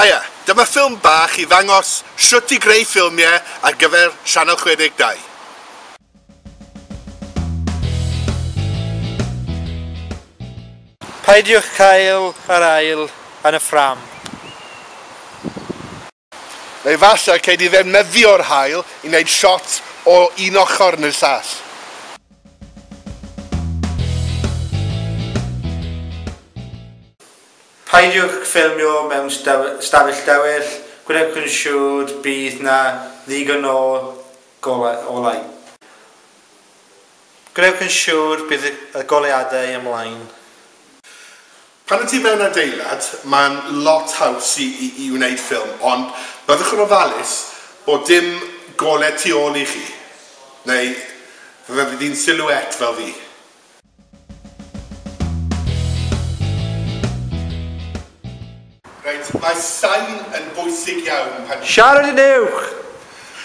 Haia, dyma ffilm bach i ddangos shwt i greu ffilmiau ar gyfer Sianel 62. Peidiwch cael yr ail yn y ffrâm. Neu falle cei di ddefnyddio'r haul i wneud shot o un ochr neu'r llall. Peidiwch ffilmio mewn stafell dywyll, gwnewch yn siŵr bydd 'na ddigon o golau. Gwnewch yn siŵr bydd y goleuadau ymlaen. Pan wyt ti mewn adeilad, mae'n lot haws i, i, i wneud ffilm, ond byddwch yn ofalus bod dim golau tu ôl i chi, neu fyddi di'n silhouette fel fi. Reit, mae sain yn bwysig iawn pan... Siarad yn uwch!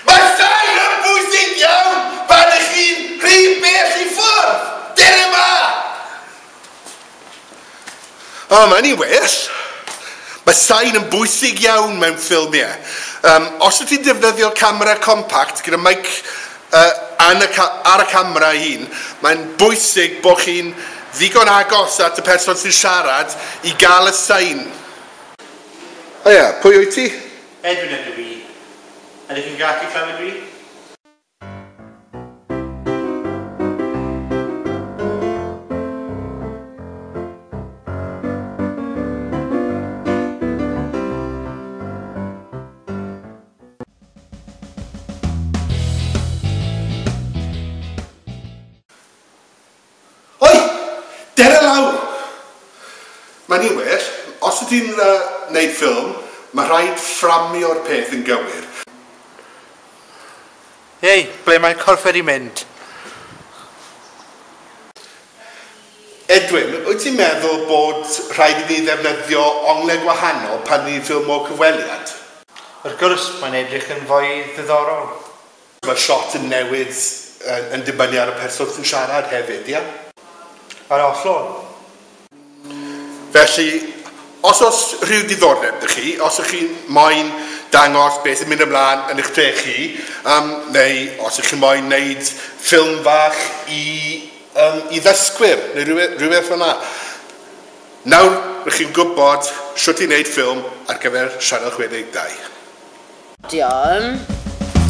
Mae sain yn bwysig iawn pan ych chi'n rhy bell i ffwrdd! Dere 'ma! O, mae'n i'n well. Mae sain yn bwysig iawn mewn ffilmiau. Os wyt ti'n defnyddio camera compact gyda mic ar y camera ei hun, mae'n bwysig bod chi'n ddigon agos at y person sy'n siarad i gael y sain. O ia, pwy wyt ti? Edwin ydw i. Ydych chi'n gallu clywed fi? Oi! Dere lawr! Mae'n un well, os wyt ti'n neud ffilm, mae rhaid fframio'r peth yn gywir. Hei, ble mae'r corff wedi mynd? Edwin, wyt ti'n meddwl bod rhaid i ni ddefnyddio onglau gwahanol pan ni'n ffilmo cyfweliad? Wrth gwrs, mae'n edrych yn fwy ddiddorol. Mae'r shot yn newid yn dibynnu ar y person sy'n siarad hefyd, ia? Ar hollol. Felly, os oes rhyw diddordeb 'da chi, os ych chi'n moyn dangos beth sy'n mynd ymlaen yn eich tre chi, neu os ych chi'n moyn wneud ffilm fach i ddysgwyr, neu rhywbeth fel 'na. Nawr, rydych chi'n gwybod shwt i wneud ffilm ar gyfer Sianel 62. Recordio.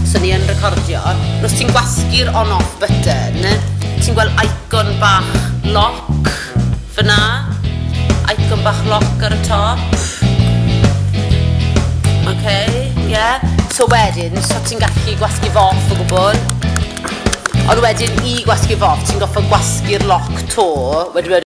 So ni yn recordio. Os ti'n gwasgu'r on-off button, ti'n gweld icon bach lock fyna. Icon bach lock ar y top. Okay, yeah. So wedyn, so ti'n gallu gwasgu fo off o gwbl. Ond wedyn, i gwasgu fo off, ti'n gorfod gwasgu'r lock 'to. Wedyn